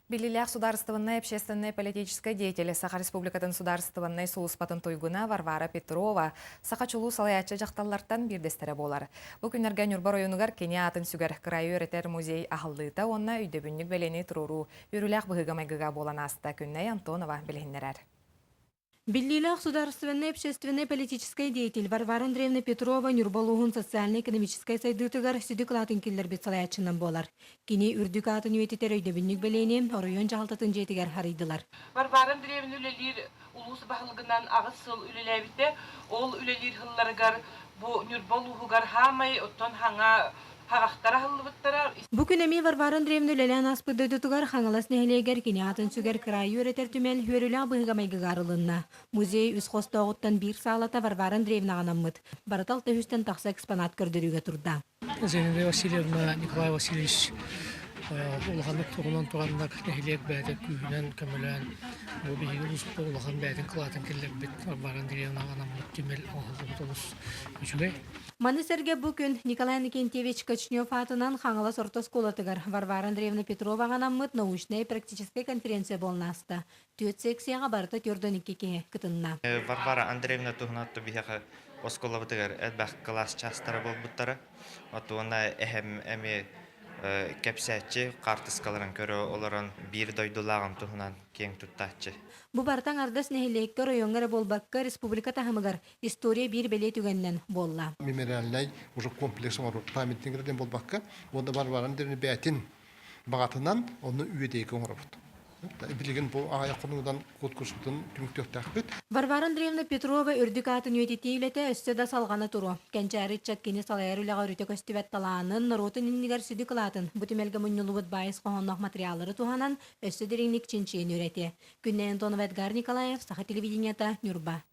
Биллиилээх судаарыстыбаннай общественнай политическай деятель Саха Республикатын судаарыстыбаннай сулууспатын туйгуна Варвара Петрова саха чулуу салайааччы дьахталлартан биирдэстэрэ буолар. Бу күннэргэ Ньурба оройуонугар кини аатын сүгэр кыраайы үөрэтэр музей аһыллыыта уонна өйдөбүнньүк бэлиэни туруоруу үөрүүлээх быһыыга-майгыга буолан ааста. Күннэй Антонова билиһиннэрэр. Биллиилээх судаарыстыбаннай общественнай политическай деятель Варвара Андреевна Петрова Ньурба улууһун социальнай-экономическай сайдыытыгар сүдү кылаатын киллэрбит салайааччынан буолар. Кини үрдүк аатын үйэтитэр өйдөбүнньүк бэлиэни оройуон дьаһалтатын дьиэтигэр арыйдылар. Варвара Андреевна үлэлиир улуус баһылыгынан аҕыс сыл үлэлээбитэ. Ол үлэлиир сылларыгар бу Ньурба улууһугар хаамай оттон хаҥа хаҕахтар аһыллыбыттара. Бу күн эмиэ Варвара Андреевна үлэлээн ааспыт дойдутугар Хаҥалас нэһилиэгэр кини аатын сүгэр кыраайы үөрэтэр түмэл үөрүүлээх быһыыга-майгыга арылынна. Музей үс хостооҕуттан биир саалата Варвара Андреевнаҕа анаммыт. Барыта алта үһүстэн тахса экспонат көрдөрүүгэ турда. Зинаида Васильевна, Николай Васильевич улаханнык турунан тураннар нэһилиэк бэйэтэ күүһүнэн көмөлөөн бу биһиги улууспут улахан бэйэтин кылаатын киллэрбит Варвара Андреевнаҕа анаммыт түмэл оҥоһуллубут олус үчүгэй. Маны сэргэ бу күн Николай Иннокентьевич Кочнев аатынан Хаҥалас орто оскуолатыгар Варвара Андреевна Петроваҕа анаммыт научнай-практическай конференция буолан ааста. Түөрт секцияҕа барыта 42 киһи кытынна. Варвара Андреевна туһунан биһиэхэ оскуолабытыгар элбэх кылаас чаастара буолбуттара. Отуона эһэм эмиэ кэпсээччи хаартыскаларын көрө олорон биир дойдулааҕым туһунан киэҥ туттааччы. Бу барыта аҥардас нэһилиэккэ, оройуоҥҥа эрэ буолбакка, республика таһымыгар история биир бэлиэ түгэнинэн буолла. Мемориальнай уже комплекс оҥорор памятник диэн буолбакка, уонна Варвара Андреевна бэйэтин баҕатынан онно үөдэйгэ оҥоробут. Билигин бу аҕыйах хонугунан конкурспутун түмүктүөхтээхпит. Варвара Андреевна Петрова үрдүк аатын үйэтитии үлэтэ өссө да салҕана туруо. Кэнчээри ыччат кини салайар үлэҕэ өрүтэ көстүбэт талаанын, норуотун иннигэр сүдү кылаатын, бу түмэлгэ мунньуллубут баай ис хоһоонноох материаллары туһанан өссө дириҥник чинчийэн үөрэтиэ. Күннэй Антонова, Эдгар Николаев, Саха телевидениета, Ньурба.